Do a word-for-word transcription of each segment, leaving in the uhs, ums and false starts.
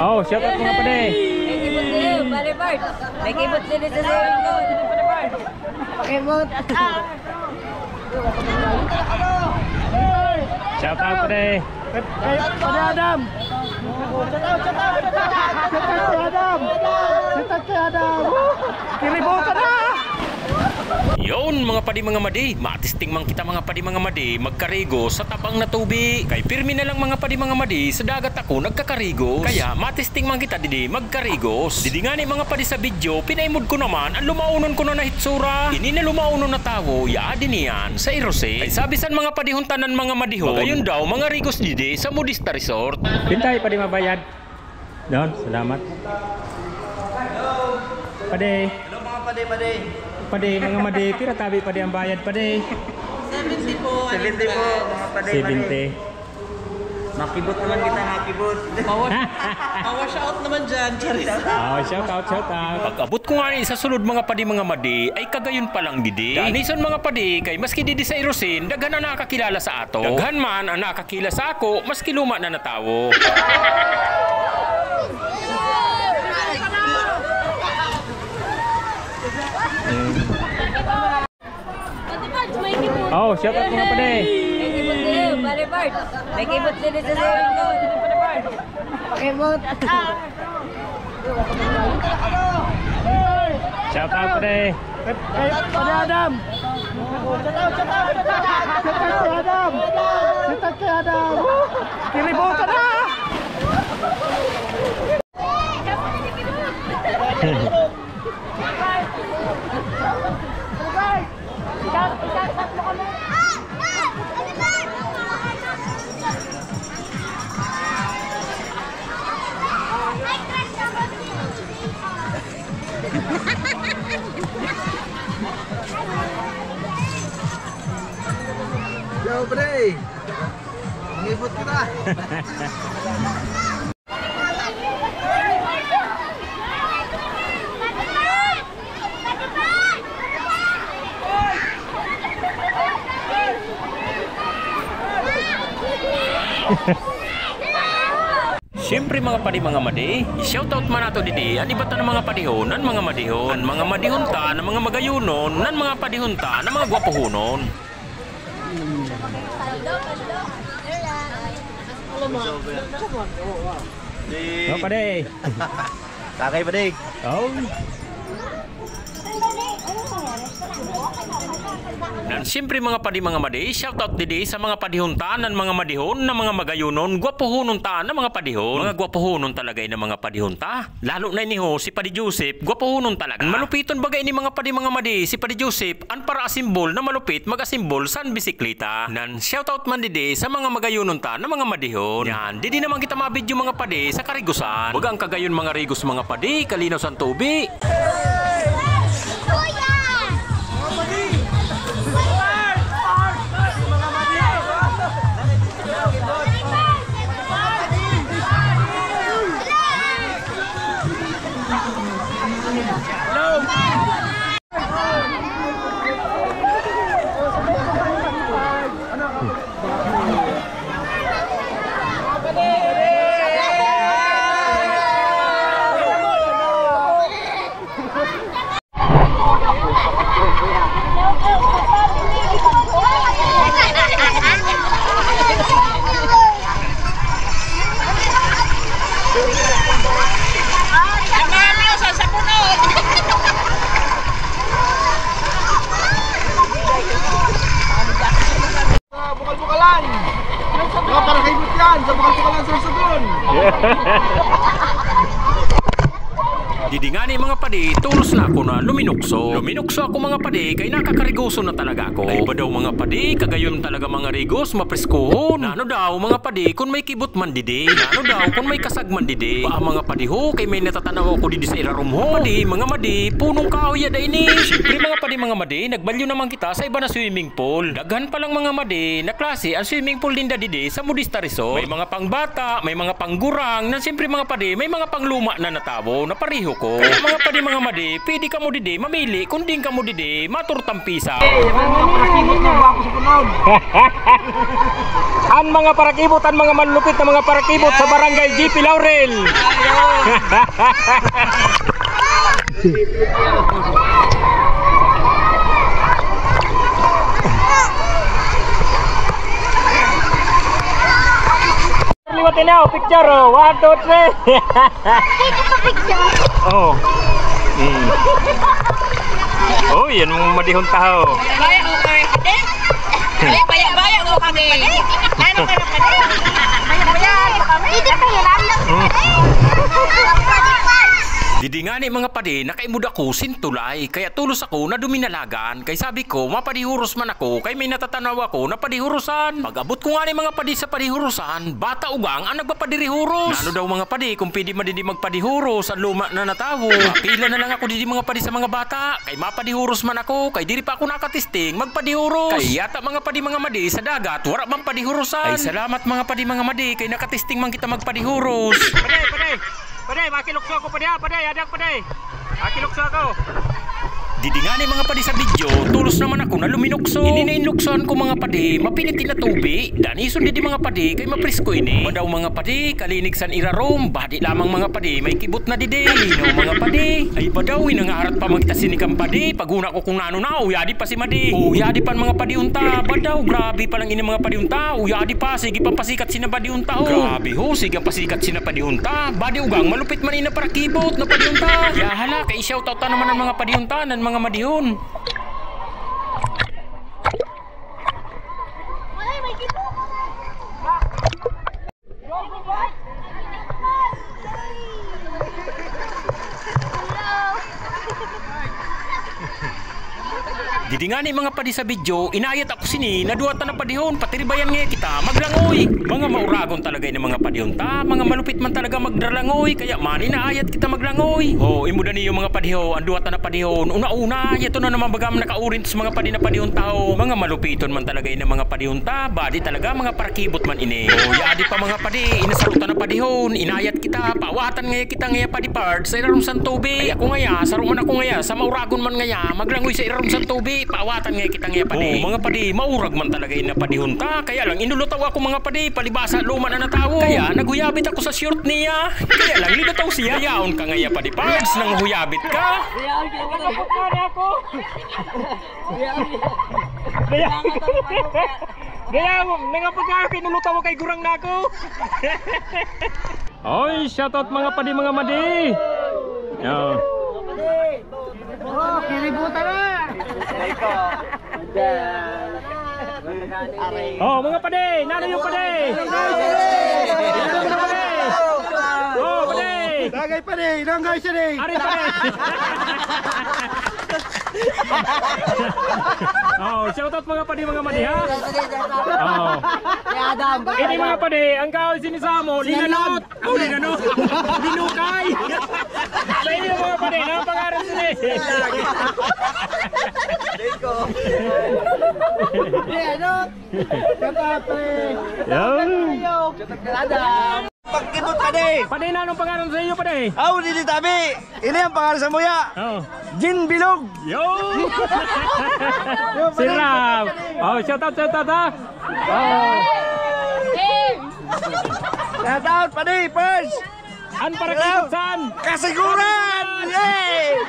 Oh, shout out mga padi. May kibot din, Pare Bart. May kibot din sa swimming pool. Pakibot. Shout out, padi. Padi Adam. Shout out, shout out, shout out. Shout out kay Adam. Shout out kay Adam. Kinibutan na. Yon, mga padi, mga madi, matisting man kita, mga padi, mga madi, magkarigos sa tabang na tubi. Kay pirmi na lang, mga padi, mga madi, sa dagat ako nagkakarigos. Kaya matisting man kita didi magkarigos. Didi ngani, mga padi, sa video, pinaimod ko naman an lumaonon ko na na hitsura. Ini na lumaonon na tawo, yaadi niyan sa Irosin. Kay sabi san mga padihon tanan, mga madihon, magayon daw mangarigos didi sa Modista Resort. Pintay, padi, mabayad. Don, salamat. Padi. Hello, mga padi, padi. Padi, mga madi, pira tabi, padi, an bayad, padi? Seventy po, seventy po, mga padi, padi. Seventy. Makibot naman kita, makibot. Pawa, pawa shout out naman dyan, charis. Oh, shout out, shout out. Pag-abot ko ngani sa sulod, mga padi, mga madi, ay kagayon pa lang didi. Danisan, mga padi, kay maski didi sa Irosin, daghan an nakakilala sa ato. Daghan man an nakakilala sa ako, maski luma na na tawo. Oh, shout out mga padi. May kibot din, Pare Bart. May kibot din sa swimming pool. Pakibot. Shout out, padi. Padi Adam. Shout out, shout out, shout out. Shout out kay Adam. Shout out kay Adam. Kinibutan na. Yo, pre. Mangibot kita. Siyempre, mga padi, mga madi, i-shoutout man nato didi an iba ta na mga padihon nan mga madihon, an mga madihon ta na mga magayonon, nan mga padihon ta na mga gwapohonon. Oh, padi. Kakay, padi. Oh. Nan siyempre, mga padi, mga madi, shoutout didi sa mga padihon ta nan mga madihon na mga magayonon, gwapohonon ta na mga padihon. Mga gwapohonon talaga ini mga padihon ta. Lalo na ini ho si Padi Joseph, gwapohonon talaga. Malupiton baga ini, mga padi, mga madi, si Padi Joseph, an para asimbol na malupit mag-asimbol san bisiklita. Nan shoutout man didi sa mga magayonon ta na mga madihon. Yan, didi naman kita mabidyo, mga padi, sa karigusan. Baga an kagayon mangarigos, mga padi, kalinaw san tubi. Sa Bukal-Bukalan. Mga para kay Butyan, sa Bukal-Bukalan, Sorsogon. Didi ngani, mga padi, tulos na ako na luminukso. Luminukso ako, mga padi, kay nakakarigoso na talaga ako. Ay ba daw, mga padi, kagayon talaga mangarigos, mapriskuhon. Nano daw, mga padi, kun may kibot man didi? Nano daw kun may kasag man didi? Baa, mga padi ho, kay may natatanaw ako didi sa irarom ho. Padi, mga madi, punong kahoy yada ini. Siyempre, mga padi, mga madi, nagbalyo naman kita sa iba na swimming pool. Daghan pa lang, mga madi, na klase an swimming pool ninda didi sa Modista Resort. May mga pangbata, may mga panggurang, nan siyempre, mga padi, may mga pangluma na na tawo na pareho ko. Kaya, mga padi, Mga madi, pwede kamo didi mamili kung diin kamo didi maturtampisa. An mga parakibot, an mga malulupit na mga parakibot sa Barangay G P Laurel. Liwat ini, oh, picture, oh. One, two, three. Dito pa picture. Oh. Hmm. Oh, yan ang madihon taho. Baya, baya, baya, baya mo kami. Ano ka na pala? Baya, baya mo kami. Dito pa yan. Hmm. Didi ngani, mga padi, nakaimod ako sin tulay, kaya tulos ako na duminalagan, kay sabi ko, mapadihuros man ako, kay may natatanaw ako na padihurosan. Pag-abot ko ngani, mga padi, sa padihurosan, bata ugang an nagpapadirihuros. Nanu daw, mga padi, kung pwede man didi magpadihuros an luma na na tawo? Mapila na lang ako didi, mga padi, sa mga bata, kay mapadihuros man ako, kay diri pa ako nakatesting magpadihuros. Kay yata, mga padi, mga madi, sa dagat wara man padihurosan. Ay, salamat, mga padi, mga madi, kay nakatesting man kita magpadihuros. Padi, padi. Padi, makilukso ako, padi, ah, padi, adak, padi. Makilukso ako. Didi ngani, mga padi, sa video, tulos naman ako na luminukso. Ini na in luksoan ko, mga padi, mapinit na tubi. Danison didi, mga padi, kay maprisko ini. Badaw, mga padi, kalinig san irarom, badi lamang, mga padi, may kibot na didi. Kalinaw, mga padi. Ay, badaw, inangarat pa man kita sini kan padi. Pag-una ko kung nanu na, o, yadi pa si madi. O, yadi pan, mga padihon ta. Badaw, grabe pa lang ini, mga padihon ta. O, yadi pa, sige pa pasikat sina padihon ta, o. Grabe ho, sige pasikat sina padihon ta. Badi ugang malupit man ini parakibot na padihon ta. Ya hala, kay i-shoutout ta naman an mga padihon ta, nan mga madihon. Didi ngani, mga padi, sa video, inayat ako sini na duwa ta na padihon, patiribayan ngaya kita maglangoy. Mga mauragon talaga ini mga padihon ta, mga malupit man talaga magdralangoy, kaya man inaayat kita maglangoy. Ho, imo da niyo, mga padi ho, an duwa ta na padihon. Una-una, yato na naman baga an nakaorange, mga padi, na padihon ta ho. Mga malupiton man talaga ini mga padihon ta, badi talaga, mga parakibot man ini. O, yadi pa, mga padi, ini saro ta na padihon, inayat kita, paawatan ngaya kita ngaya Padi Pards sa irarom san tubi. Ay, ako ngaya, saro man ako ngaya, sa mauragon man ngaya maglangoy sa irarom san tubi, paawatan ngaya kita ngaya padi. O, mga padi, maurag man talaga ini na padihon ta, kaya lang inulutaw ako, mga padi, palibasa luma na na tawo. Kaya naghuyabit ako sa short niya. Kaya lang linutaw siya. Dayaon ka ngaya, Padi Pards, nanghuyabit ka. Dayaon ka ngaya. Dayaon. Dayaon, nangapagkakit, nulutaw kay gurang na ako. Oy, shoutout, mga padi, mga madi. Yo. Oh, kiributan na. O, mga padi, nanu yo, padi? O, padi. Tagay, padi, nanu yo, padi? Ari, padi. O, shoutout, mga padi, mga madi, ha? O. Ini, mga padi, an kahoy sini sa amo, linanot. Ano na, no? Linukay. Sa iyo, mga padi, nanu an pangaran sini? Jericho. Yan. Pagkibot, padi. Padi, nanu an pangaran sa iyo, padi? Aw, didi tabi. Ini an pangaran sa muya. O. Jin Bilog. Yo! Sirap! O, shoutout, shoutout, ha? O. Shoutout, padi, first! An parakibot san? Kasiguran! Yay!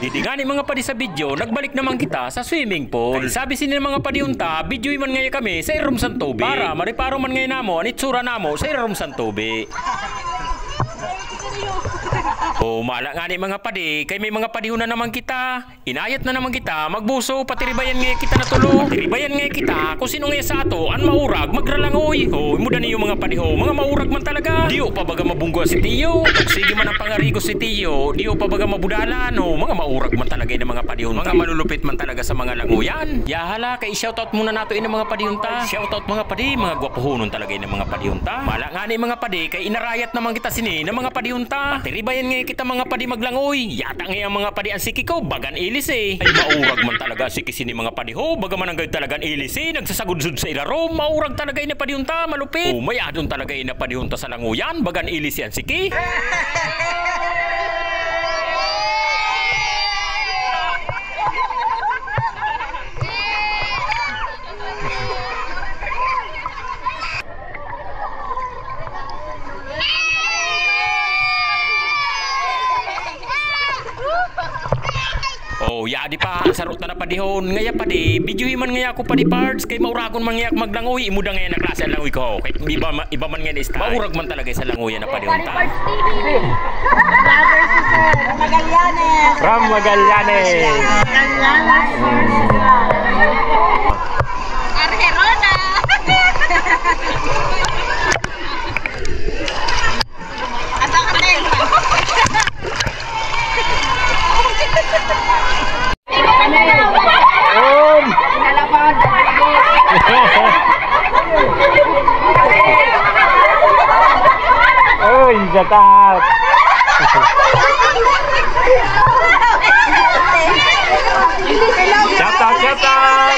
Didi ngani, mga padi, sa video, nagbalik naman kita sa swimming pool. Kay sabi sini na mga padihon ta, videoy man ngaya kami sa irarom san tubi. Para mariparo man ngaya namo an itsura namo sa irarom san tubi. O, mala ngani, mga padi, kay may mga padihon na naman kita. Inayat na naman kita magbuso, patiribayan ngaya kita na tulo. Patiribayan ngaya kita kung sino ngaya sa ato an maurag magralangoy. O, imo da niyo, mga padi ho, mga maurag man talaga. Diyo pa baga mabunggo si Tiyo. Sige man an pangarigos si Tiyo, diyo pa baga mabudalan. O, mga maurag man talaga ini mga padihon ta. Mga malulupit man talaga sa mga langoyan. Ya hala, kay shoutout muna nato ini mga padihon ta. Shoutout, mga padi, mga gwapohonon talaga ini mga padihon ta. Mala ngani, mga padi, kay inarayat naman kita sini na mga padihon ta. Patiribayan ngaya kita, mga padi, maglangoy. Yata ngaya, mga padi, an siki ko bagan ilis, e. Ay, maurag man talaga siki sini, mga padi ho, baga man an gayod talaga an ilis, e. Nagsasagudsud sa irarom, maurag talaga ini padihon ta, malupit. O, mayad on talaga ini padihon ta sa langoyan, bagan ilis an siki. Di pa, sarut ta na padi hon, ngaya padi, bidyohi man ngaya ako padi parts, kay mauragon man ngaya ako maglangoy, imuda ngaya na klase a langoy ko, kay iba ma-, iba man ngaya na style. Maurag man talaga sa langoy na padi hon ta. Magallanes. From Magallanes. Magallanes. Arjerona. Uy, shout out. Shout out, shout out.